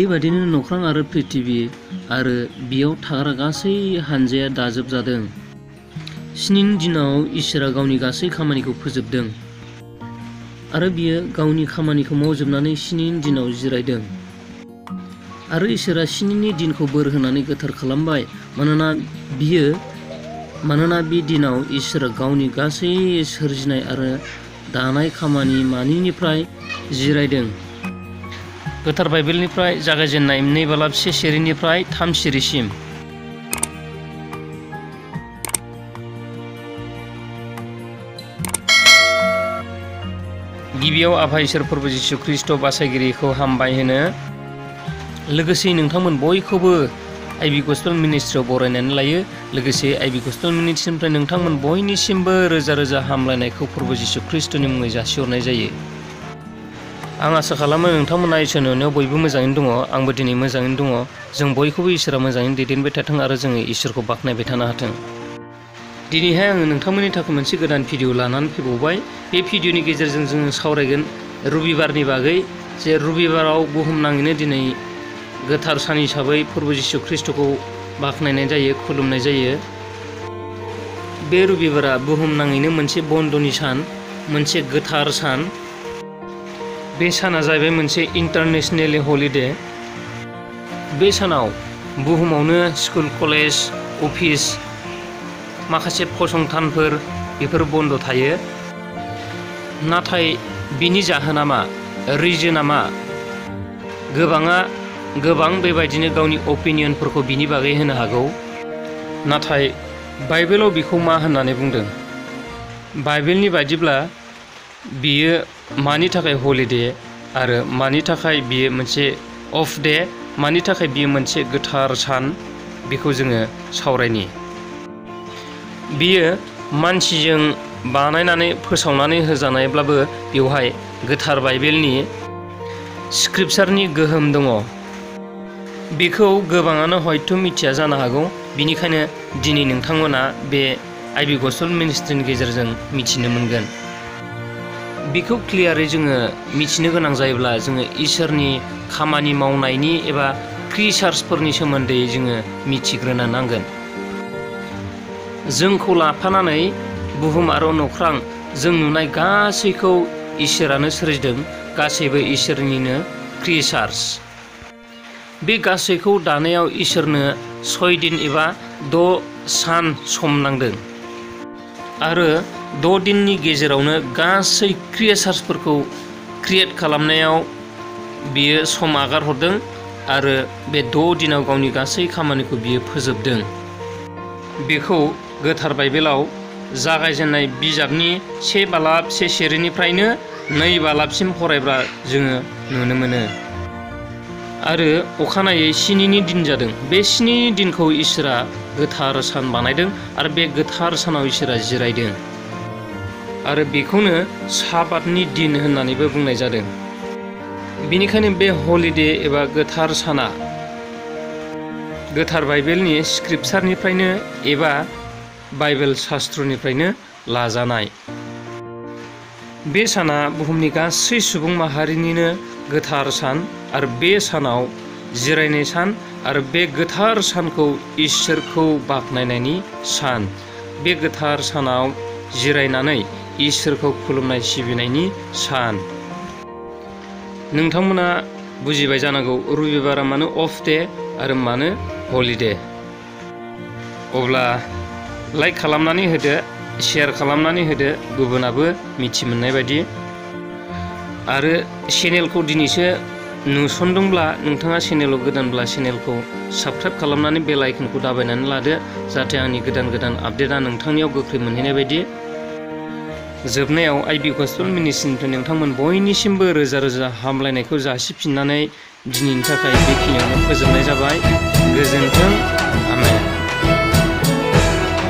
बेबादिनो नख्रां आरो पृथिबी आरो बेयाव थाग्रा गासै हानजाया दाजाबजादों। स्निनि दिनाव इसोरा गावनि गासै खामानिखौ फोजोबदों आरो बियो गावनि खामानिखौ मावजोबनानै स्निनि दिनाव जिरायदों। आरो इसोरा स्निनि दिनखौ बोर होनानै गोथार खालामबाय, मानोना बे दिनाव इसोरा गावनि गासै सोरजिनाय आरो दानाय खामानि मानिनिफ्राय जिरायदों। गोथार बाइबेलनिफ्राय जागायजेननाय 2 बालाब 1 सिरिनिफ्राय 3 सिरिसिम। गिबियाव आफा इसोर प्रभु जिसु ख्रीष्ट बासायगिरिखौ हामबाय होनो, लोगोसे नोंथांमोन बयखौबो आइबि गस्पेल मिनिस्ट्रियाव बरायनानै लायो। लोगोसे आइबि गस्पेल मिनिस्ट्रिनिफ्राय नोंथांमोन बयनिसिमबो रोजा रोजा हामलायनायखौ प्रभु जिसु ख्रीष्टनि मुङै जासिहरनाय जायो। आं आसा खालामो नोंथांमोना इसोरनि अननायाव बयबो मोजाङैनो दङ। आंबो दिनै मोजाङैनो दङ। जों बयखौबो इसोरा मोजाङैनो दैदेनबाय थाथों आरो जोङो इसोरखौ बाख्नायबाय थानो हाथों। दिनैहाय आङो नोंथांमोननि थाखाय मोनसे गोदान भिडिअ लानानै फैबावबाय। बे भिडिअनि गेजेरजों जोङो सावरायगोन रबिबारनि बागै, जे रबिबाराव बुहुमनाङैनो दिनै गोथार सान हिसाबै प्रभु जिसु ख्रीष्टखौ बाख्नायनाय जायो, खुलुमनाय जायो। बे रबिबारा बुहुमनाङैनो मोनसे बन्दनि सान, मोनसे गोथार सान। बे साना जाहैबाय मोनसे इन्टारनेसनेल हलिडे। बे सानाव बुहुमावनो स्कुल, कलेज, अफिस, माखासे फसंथानफोर बेफोर बन्द थायो। नाथाय बिनि जाहोना मा, रिजोना मा? गोबां बेबायदिनो गावनि अपिनियनफोरखौ बिनि बागै होनो हागौ। नाथाय बाइबेलाव बेखौ मा होननानै बुंदों? बाइबेलनि बायदिब्ला बियो मानि थाखाय हलिडे आरो मानि थाखाय बियो मोनसे अफ डे, मानि थाखाय बियो मोनसे गोथार सान, बेखौ जोङो सावरायनि। बियो मानसिजों बानायनानै फोसावनानै होजानायब्लाबो बेवहाय गोथार बाइबेलनि स्क्रिपचारनि गोहोम दङ। बेखौ गोबाङानो हयथ' मिथिया जानो हागौ। बिनिखायनो दिनै नोंथांमोना बे आइबि गस्पेल मिनिस्ट्रिनि गेजेरजों मिथिनो मोनगोन। बेखौ क्लियारै जोङो मिथिनो गोनां जायोब्ला जोङो इसोरनि खामानि मावनायनि एबा क्रिसार्सफोरनि सोमोन्दै जोङो मिथिग्रोनो नांगोन। जोंखौ लाफानानै बुहुम आरो नख्रां जों नुनाय गासैखौ इसोरानो सोरजिदों, गासैबो इसोरनिनो क्रिसार्स। बे गासैखौ दानायाव इसोरनो 6 दिन एबा 6 सान सम नांदों आरो 6 दिननि गेजेरावनो गासै क्रिसार्सफोरखौ क्रिएट खालामनायाव बियो सम आगार हरदों आरो बे 6 दिनाव गावनि गासै खामानिखौ बियो फोजोबदों। बेखौ गोथार बाइबेलाव जागायजेननाय बिजाबनि 1 बालाब 1 सिरिनिफ्रायनो 2 बालाबसिम फरायब्ला जोङो नुनो मोनो। आरो अखानायै 7नि दिन जादों। बे 7नि दिनखौ इसोरा गोथार सान बानायदों आरो बे गोथार सानाव इसोरा जिरायदों आरो बेखौनो साबातनि दिन होननानैबो बुंनाय जादों। बेनिखायनो बे हलिडे एबा गोथार साना गोथार बाइबेलनि स्क्रिपचारनिफ्रायनो एबा बाइबेल शास्त्रनिफ्रायनो लाजानाय। बे साना बुहुमनि गासै सुबुं माहारिनिनो गोथार सान आरो बे सानाव जिरायनाय सान आरो बे गोथार सानखौ इसोरखौ बाख्नायनायनि सान। बे गोथार सानाव जिरायनानै इसोरखौ खुलुमनाय सिबिनायनि सान। नोंथांमोना बुजिबाय जानांगौ रबिबारा मानो अफ डे आरो मानो हलिडे। अब्ला लाइक खालामनानै होदो, शेयार खालामनानै होदो, गुबुनाबो मिथि मोननाय बायदि। आरो चेनेलखौ दिनैसो नुसनदोंब्ला नोंथाङा चेनेलाव गोदानब्ला चेनेलखौ साबस्क्राइब खालामनानै बेल आइकनखौ दाबायनानै लादो, जाहाथे आंनि गोदान आपडेटआ नोंथांनियाव गोख्रै मोनहैनाय बायदि। जोबनायाव आइबि गस्पेल मिनिस्ट्रिनिफ्राय नोंथांमोन बयनिसिमबो रोजा रोजा हामलायनायखौ जासिफिननानै दिनैनि थाखाय बेखिनियावनो फोजोबनाय जाबाय। गोजोन्थों।